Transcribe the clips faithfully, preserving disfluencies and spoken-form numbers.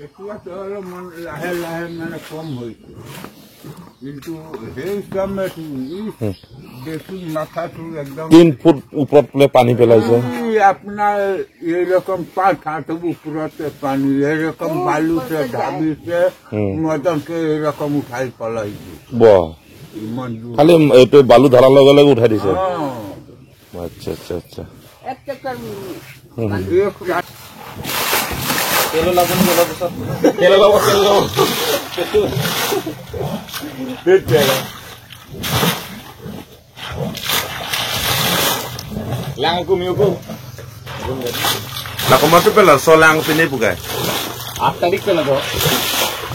এতিয়া তো অলপমান লাহে লাহে মানে কম হৈছে, কিন্তু সেই সময়ত ই হুম। বেছি মাথাটো একদম তিন ফুট ওপৰত বোলে পানী পেলাইছে। এই আপোনাৰ এইরকম পাঁচ সাত ওপৰতে পানী, এইরকম বালুতে ঢাবিছে, হুম। মদনকে এইরকম উঠাই পেলাইছে। বাহ। ইমান দূৰ। খালি এইটো বালু ঢালাৰ লগে লগে উঠাই দিছে। অ। আচ্ছা, আচ্ছা, আচ্ছা। এক চক্কৰ হুম। এক ৰা- তেল ওলাব নে গেলৰ পিছত? তেল ওলাব, তেল ওলাব। Petrol. Petrol. Lang ko miyuko. Lakomat tu pela so lang pini pukai. Aat tarik pela to.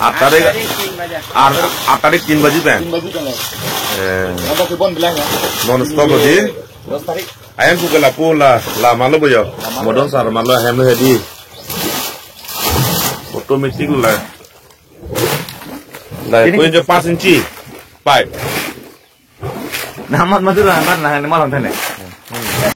Aat tarik. Aat tarik tin baji. Aat, aat tarik tin baji pen. Tin baji pen. Eh. Ada kebon bilang ya. Non stop di. Dos tarik. Ayan pukai lapu la, la malo boyo. La malo. Modon sar malo hem lo hedi. Automatic la. La, ini ko injo pas inci. Pipe. Namat madu la, namat na, namat lang tane.